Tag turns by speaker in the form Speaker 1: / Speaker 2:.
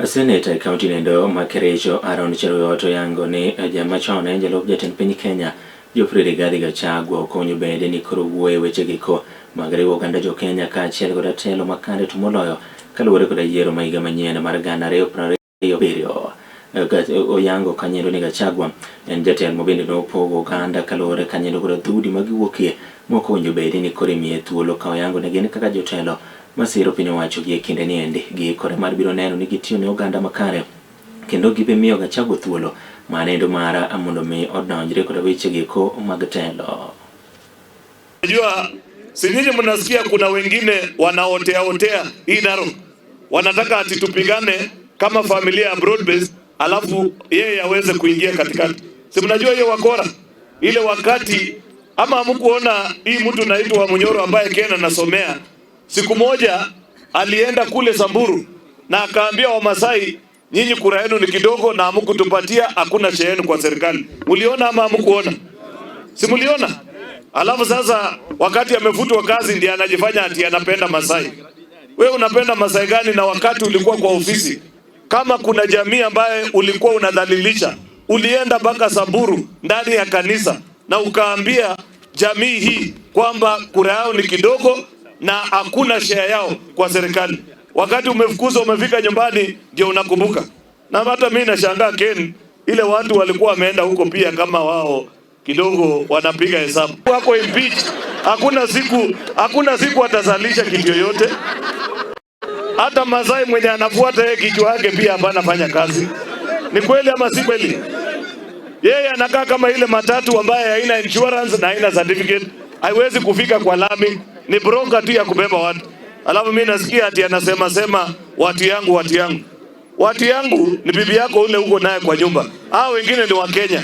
Speaker 1: Seneta e kaunti nendo ma Kericho Aaron Cheruiyot oyango ni jama chon en jalup jatend piny Kenya Geoffrey Rigathi Gachagua okonyo bende ni koro wuoyo e weche giko mag riwo oganda jo Kenya kaachiel koda telo makare to moloyo kaluwore koda yiero ma higa manyien mar 2027. Oyango kanyendo ni Gachagua en jatelo mabende nopogo oganda kaluwore kanyendo koda dhoudi magiwuokie mok owinjo bedi ni koro imiye thuolo ka oyango ni gin kaka jotelo masiro piny owacho gi e kinde ni endi giikore mar biro neno ni gitiyo ne oganda makare kendo gibi miyo Gachagua thuolo manendo mara mondo mi odonjre koda weche giko mag telo.
Speaker 2: Najua si nyinyi mnasikia kuna wengine wanaotea otea hii Narok, wanataka ati tupigane kama familia ya broad base, alafu yeye aweze kuingia katikati. Si mnajua hiyo wakora ile wakati, ama hamkuona hii mtu naitwa Munyoro ambaye Ken anasomea, siku moja alienda kule Samburu na akaambia Wamasai, nyinyi kura yenu ni kidogo na hamkutupatia, hakuna share yenu kwa serikali. Mliona ama hamkuona? Si mliona? Alafu sasa wakati amefutwa kazi ndiye anajifanya ati anapenda Masai. Wewe unapenda Masai gani na wakati ulikuwa kwa ofisi? Kama kuna jamii ambaye ulikuwa unadhalilisha, ulienda mpaka Samburu ndani ya kanisa na ukaambia jamii hii kwamba kura yao ni kidogo na hakuna share yao kwa serikali. Wakati umefukuzwa umefika nyumbani ndio unakumbuka. Na hata mimi nashangaa Ken, ile watu walikuwa wameenda huko pia kama wao kidogo wanapiga hesabu. Wako impeach, hakuna siku atazalisha kitu yoyote. Hata Masai mwenye anafuata yeye kichwa yake pia hapana fanya kazi. Ni kweli ama si kweli? Yeye anakaa kama ile matatu ambaye haina insurance na haina certificate, haiwezi kufika kwa lami, ni broker tu ya kubeba watu. Alafu mimi nasikia ati anasema sema watu yangu, watu yangu. Watu yangu ni bibi yako ule uko naye kwa nyumba. Hao wengine ni wa Kenya.